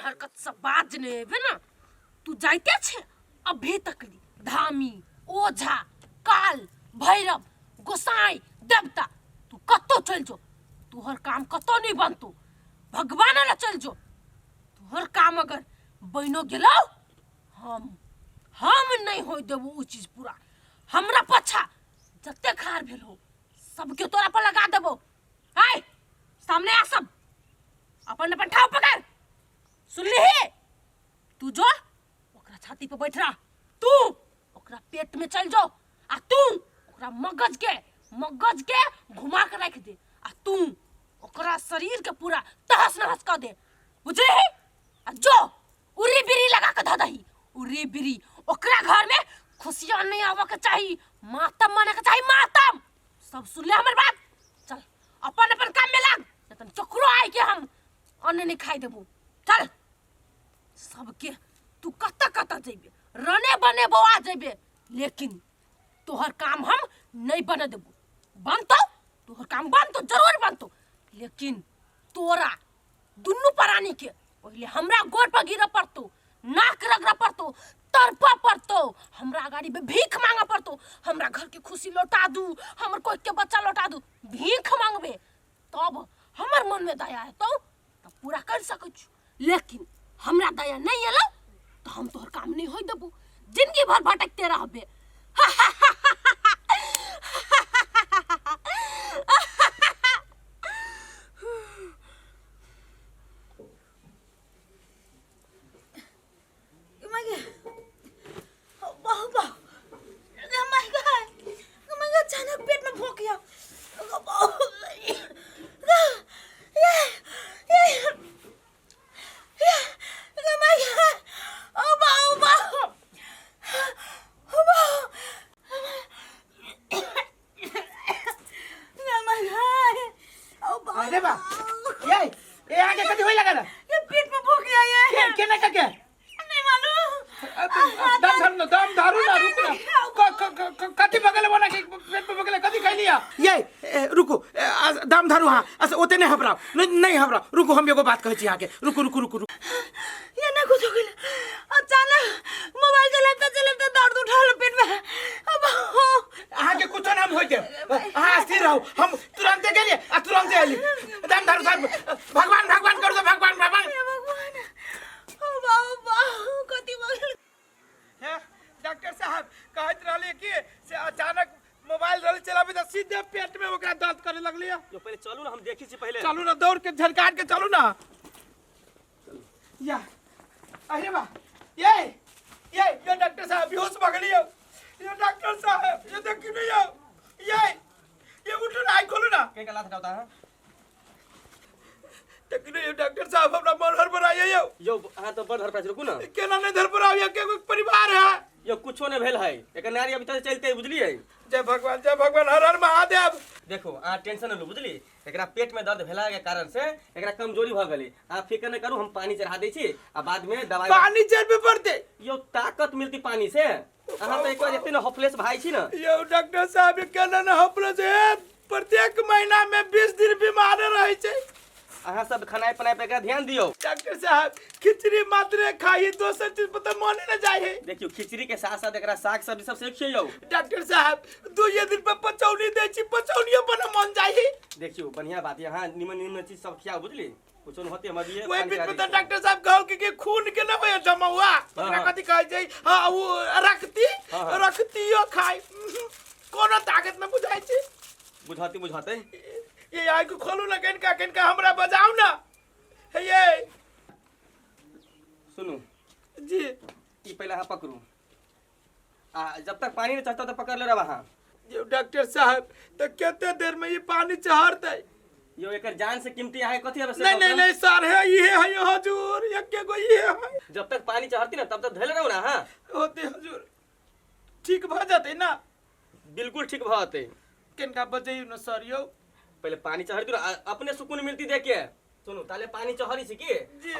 हरकत सब बाज नहि एबे ना तू जाइते छे अभी तक ली धामी ओझा काल भैरव गोसाई देवता तू कतौ चल जो तोहर काम कतौ नहीं बनतो भगवान ला चल जो तोहर काम अगर बनो गेलौ हम नहीं होय देबो उ चीज पूरा हमरा पछा जते खार भेल हो सबके तोरा पर लगा देबो आय सामने आ सब अपन अपन ठाव पकड़ सुनली तू जो ओकरा छाती पर बैठ रहा तू ओकरा पेट में चल जो आ तू ओकरा मगज के घुमा के रख दे आ तू ओकरा शरीर के पूरा तहस नहस कर दे बुझली आ जो उरी बिरी लगा के धऽ दही उरी बिरी ओकरा घर में खुशियाँ नहीं आवे के चाही मातम मने के चाही मातम सब सुन ले हमर बात चल अपन अपन काम में लाग नहीं तो चकरो आए के हम अन्न नहीं खाई देबू चल सबके तू कतऽ कतऽ जेबे रने बने बौआ जेबे लेकिन तोहर काम हम नहीं बने देबू बनतो तोहर काम बनतो जरूर बनतो लेकिन तोरा दुनू प्राणी के पहिले हमरा गोड़ पर गिरऽ पड़तो नाक रगड़ऽ पड़तो तड़पऽ पड़तो हमरा अगाड़ी में भीख मांगऽ पड़तो हमरा घर के खुशी लौटा दू हमर कोई के बच्चा लौटा दू भीख मांगबे तब हमर मन में दया हेतौ तब पूरा कर सकै छी लेकिन हमरा दया नहीं एलौ तो हम तोहर काम नहीं होय देबू जिंदगी भर भटकते रहबे। अचानक पेट में भूख गया। अरे बा ये ए आगे कदी होई लागल ये पेट में भूख गया ये के केना के के नहीं मालूम। दम धरू ना, दम धरू ना, रुक ना। क क क कथी बगल बना के पेट में बगल कथी खैलिया ये ए, रुको ए, दम धरू। हां अस ओते नहीं हबराओ, नहीं नहीं हबराओ, रुको हम एगो बात कहै छी अहाँके। रुको रुको रुको रुको। ये ना कुछ हो गया, अचानक मोबाइल चलाते चलाते दर्द उठा पेट में। अब अहाँके कुछो नाम होय देब, अहाँ स्थिर रहू, हम तुरंते गेलिए आ तुरंते एली। दम धरू साहब, भगवान भगवान कर दो, भगवान भगवान। हे भगवान, ओ बाबा कथी भऽ गेल? हे डॉक्टर साहब, कहैत रहलिए कि से अचानक मोबाइल रहल चलाबे त सीधे पेट में ओकरा दर्द करे लगलिए। यो पहिले चलू ना, हम देखी छी पहिले। चलू ना, दौड़ के झलकार के चलू ना। या अरे बा ये ये ये डॉक्टर साहब बेहोश भऽ गेलियो। ये डॉक्टर साहब ये देखी नहीं यो ये उठू ना, आँखि खोलू ना। के गला हटाता है? देखी नहीं डॉक्टर साहब, हमरा मन हड़बड़ाइए यो। यो अहाँ तो बड़ हड़बड़ाइ छी, रुकू ना। केना नहीं धड़बड़ाइए, के कोई परिवार है? यो कुछो नहीं भेल है, एकर नारी अभी तक चलते बुझलिए। जय भगवान, जय भगवान, हर हर महादेव। देखो अहाँ टेंशन न लू बुझली, एकरा पेट में दर्द भेला के कारण से एकरा कमजोरी भ गेलै। अहाँ फिकर नहीं करू, हम पानी चढ़ा दै छी आ बाद में दवाई। पानी चढ़बे पड़ते यो ताकत मिलती पानी से। अहाँ तो एक बार एते न होपलेस भाई छी ना। यो डॉक्टर साहब केना न होपलेस है, प्रत्येक महीना में 20 दिन बीमार रहे छै। अहाँ सब खानाइ पिनाइ पर एकरा ध्यान दियौ। डॉक्टर साहब खिचड़ी मात्र खाई, दोसर चीज पर तो मन न जाए है। देखियौ खिचड़ी के साथ साथ एकरा साग सब्जी सब से खियौ। डॉक्टर साहब दुइये दिन पर पचौनी दै छी, पचौनियो पर न मन जाए है। देखियौ बढ़िया बात, यहाँ निमन निमन चीज सब खियाओ बुझली, कुछो न होते हम अभी वही बीच में तो डॉक्टर साहब कहो कि खून के न होय जमा हुआ, ओकरा कथी कहै छै? हां उ रखती रखतियो खाई कोनो ताकत न बुझाइ छै। बुझाते बुझाते ये आँख खोलू ना, कनिका कनिका हमरा बजाउ ना। हे ये सुनू जी, ई पहले अहाँ पकड़ू आ जब तक पानी नहीं चढ़ता तो पकड़ ले रहा अहाँ। यो डॉक्टर साहब तो कते देर में ये पानी चढ़तै? यो एकर जान से कीमती अहाँ कथी हवे? नहीं नहीं नहीं सर, है ये है यो हजूर, एके गो ये है। जब तक पानी चढ़ती ना तब तक धैले रहू ना। हाँ होते हजूर, ठीक भ जतै ना? बिल्कुल ठीक भ जतै। कनिका बजैयौ ना सर यौ। पहले पानी चढ़ ना, अपने सुकून मिलती देख के। सुनू ताले पानी चढ़ी छी की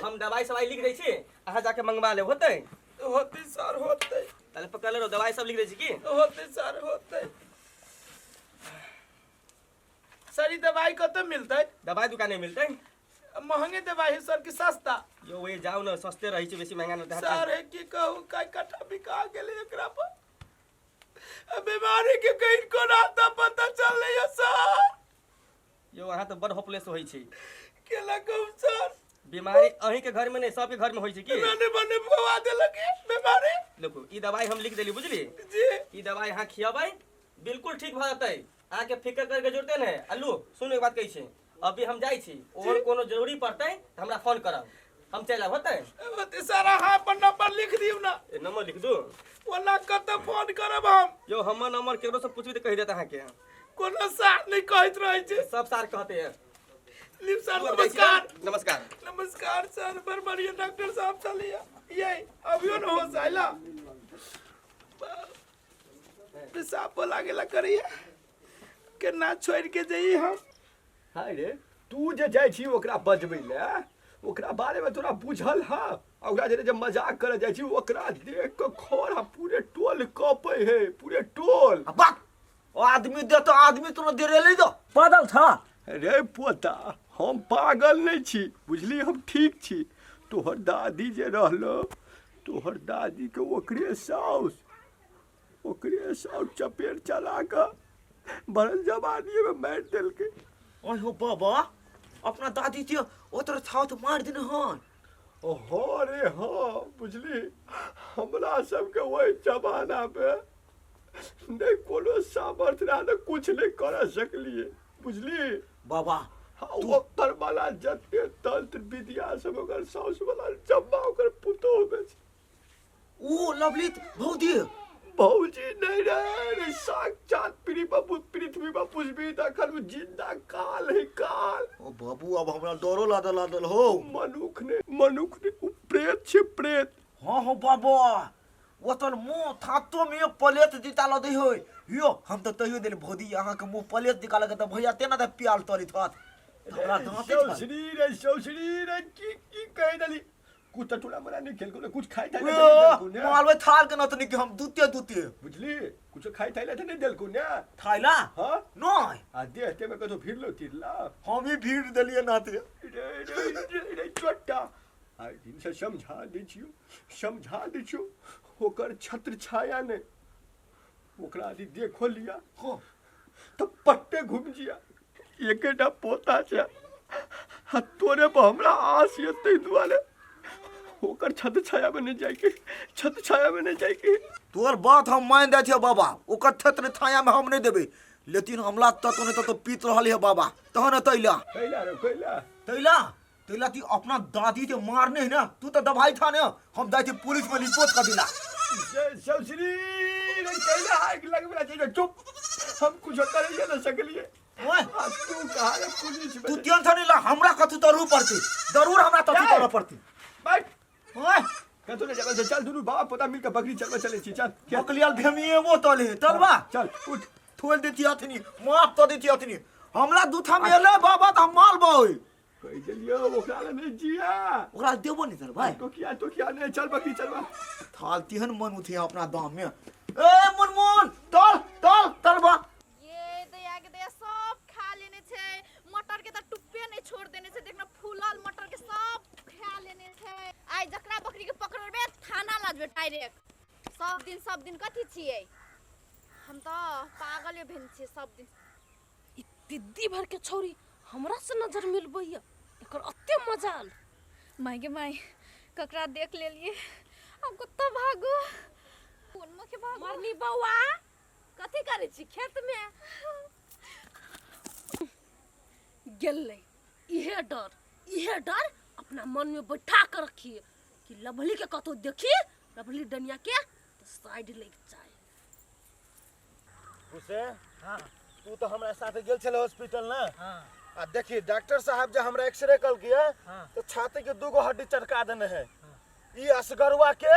हम दवाई सवाई लिख दै छी, अहाँ जाके मंगवा लेब होतै? होतै सर होतै। ताले पकड़ ले दवाई सब लिख दै छी की? होतै सर होतै। सर ई दवाई कतऽ मिलतै? दवाई दुकान में मिलतै। महंगे दवाई है सर कि सस्ता? यो वे जाउ न, सस्ते रहै छै, बेसी महंगा न देहत। सर है की कहू, कई कट्ठा बिका गेलै एकरा पर। आ बीमारी के कहीं कोना आता पता चल रही है सर। यो अहाँ तऽ बड़ होपलेस होइ छै। केला कहू सर? बीमारी अहीं के घर में नहीं, सबके घर में होइ छै की? नाने बने भवा देलक है बीमारी। देखो, ई दवाई हम लिख देली, बुझली? जी। ई दवाई अहाँ खियबै, बिल्कुल ठीक भऽ जेतै, अहाँके फिकर करके जरूरते नहि। अल्लू सुन, एक बात कहै छी, अभी हम जाइ छी, और कोनो जरूरी पड़तै तऽ हमरा फोन करब, हम चलि आयब, होतै? होतै सर, अहाँ अपन नंबर लिख दियौ ना। ए, नंबर लिख दू? ओना कतऽ फोन करब हम? यौ, हमर नंबर केकरो से पूछबी तऽ कहि देत अहाँके। कोनो सार नहि कहैत रहै छै। सब सार कहते हैं। लिप सर, नमस्कार। नमस्कार। नमस्कार सर, बड़ बढ़िया डॉक्टर साहब चलिए। ये अभियो न होश आइला, पेशाब बोला गेला करिए, केना छोड़ के जइए हम? हाय रे, तू जे जाइ छी ओकरा बजबै लए, ओकरा बारेमे तोरा बुझल ह? आ ओकरा जे मजाक करऽ जाइ छी, ओकरा देख कऽ खर आ पूरे टोल कपै है, पूरे टोल। बाक ओ आदमी दे तो आदमी तुरंत दे रे दो पागल था। रे पोता, हम पागल नहि छी, बुझली? हम ठीक छी। तोहर दादी जे रहलो, तोहर दादीके ओकरे साउस, ओकरे साउस चपेट चला कऽ भरल जवानीमे मारि देलकै। ओए हो बाबा, अपना दादी के ओतर थाउत मार देने हन? हाँ रे हाँ, बुझली, हमरा सबके ओहि जमानामे नहि कोनो सामर्थ्य रहे, नहि कुछ नहि कर सकलिए, बुझली? बाबा। हाँ, ओकर वाला जते तंत्र विद्या सब ओकर साउस वाला जम्मा ओकर पुतोह में छै। ओ लवली भौजी? भौजी नहीं रे, रे साक्षात पृथ्वी पर पुष्पी तखन ओ जिंदा काल है, काल। ओ बाबू, अब हमरा डरो लागल लागल हो। मनुख ने, मनुख ने, ओ प्रेत छै, प्रेत। हाँ हो बाबा, ओ तोर मुंह थातो में पलेत दिता ल दे होय यो, हम तो तैयो देल भौजी अहाँ के मुंह पलेत दिका लगे त भैया तेना त प्याल तरी थत हमरा दांते छल। सौसरी रे, सौसरी रे, की की कहि देली? कुछ तो टोला मोला नहीं खेल को, कुछ खाई थाई नहीं देलको ने। मालवे थाल के नतनी के हम दूते दूते। बुझली, कुछ खाई थाई नहीं देलको ने? थाइला? हाँ। नहीं। आ देह में कतो भीड़ लो तिरला। हम ही भीड़ देलिए नाते। रे रे रे रे छोटा, आइ दिन से समझा दै छियौ, समझा दै छियौ, ओकर छत्र छाया ने, ओकरा यदि देखो लिया हाँ तऽ पट्टे घुमि जिया। एकेटा पोता छै आ तोरे पर हमरा आस यऽ, ताहि दुआरे ओकर छत्र छाया में नहि जाइके, छत्र छाया में नहि जाइके। तोर बात हम मान दै छियौ बाबा, ओकर छत्र छाया में हम नहि देबै, लेकिन हमला ततो नहि ततो पीत रहल है बाबा, तहन तैला। कैला रे कैला? तैला तैला ती अपना दादी के मारने है ना, तू तो दवाई था ना, हम जाए थे पुलिस में रिपोर्ट कर दिला। सौसरी रे कैला आग लगबे छै? चुप, हम कुछ करे ना सकलिए। ओए। आ तू कहा रे पुलिस में? तू टेंशन नहीं ला, हमरा कथू जरूर पड़ती, जरूर हमरा तथू करऽ पड़ती। बैठ। ओए। कथू नहीं जाबे, चल दुनू बाबा पोता मिलके बकरी चरबे चले छी, चल। बकलियल भेमिए वो तले चलबा। चल उठ। थोल देती अथनी, माफ तो देती अथनी, हमरा दूथा में एले बाबा त हम मालबै। कहि देलियौ ओकरा लए नहि जिया। ओकरा देबो नहीं चल भाई। तो किया, तो किया नहीं, चल बकरी चलबा। थाल तिहन मन उठे अपना दाम में। ए मुनमुन, तल तल तलबा। ये दया के दया, सब खा लेने छै, मटर के त टुप्पे नहीं छोड़ देने छै, देखना फूलल मटर के सब खा लेने छै। आइ जकरा बकरी के पकड़बे थाना लाजबे डायरेक्ट। सब दिन सब दिन कथी छियै, हम त पागले भेल छियै सब दिन। ई तिद्दी भर के छौरी हमरा से नजर मिलबैया, एकर अते मजाल। माय गे माय, ककरा देख लेलिए, अब कतऽ भागू, कोन मुखे भागू? मरनी बौआ, कथी करै छी खेत में? गेलै इहे डर, इहे डर अपना मन में बैठा कर रखिए कि लवली के कतौ देखी, लवली डनिया के तो साइड लग जाए। उसे हाँ, तू तो हमरा साथे गेल छले हॉस्पिटल ना? हाँ। आ देखी डॉक्टर साहब जे हमरा एक्सरे कल किया, हाँ, तो छाती के दूगो हड्डी चटका देने है। हाँ। ई असगरुआ के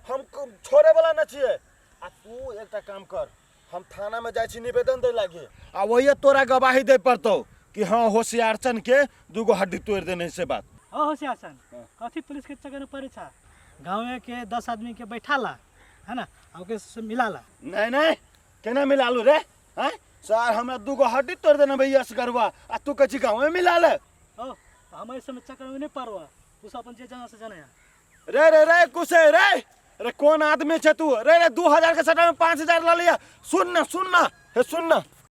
हम छोड़े वाला न छियै। आ तू एकटा काम कर, हम थाना में जाइ छी निवेदन दै लागी, आ वही तोरा गवाही दे पड़तौ कि हाँ होशियारचन के दूगो हड्डी तोड़ देने से बात। ओ होशियारचन, कथी पुलिस के चक्कर में पड़े छा? गाँव के 10 आदमी के बैठाला है ना, आ ओके से मिलाला। नहीं नहीं, केना मिलालू रे? हैं सर, हमरा दूगो हड्डी तोड़ देना भैया असगरुआ, आ तू कची गाँव में मिला ले। ओ तऽ हम एहि सबमे चक्करमे नहि पड़बह। तू सब अपन जे जाना से जाना। रे रे रे कुसे रे रे, कोन आदमी छे तू? रे रे 2000 के सट्टा में 5000 ल लिया। सुन ना, सुन ना, हे सुन ना।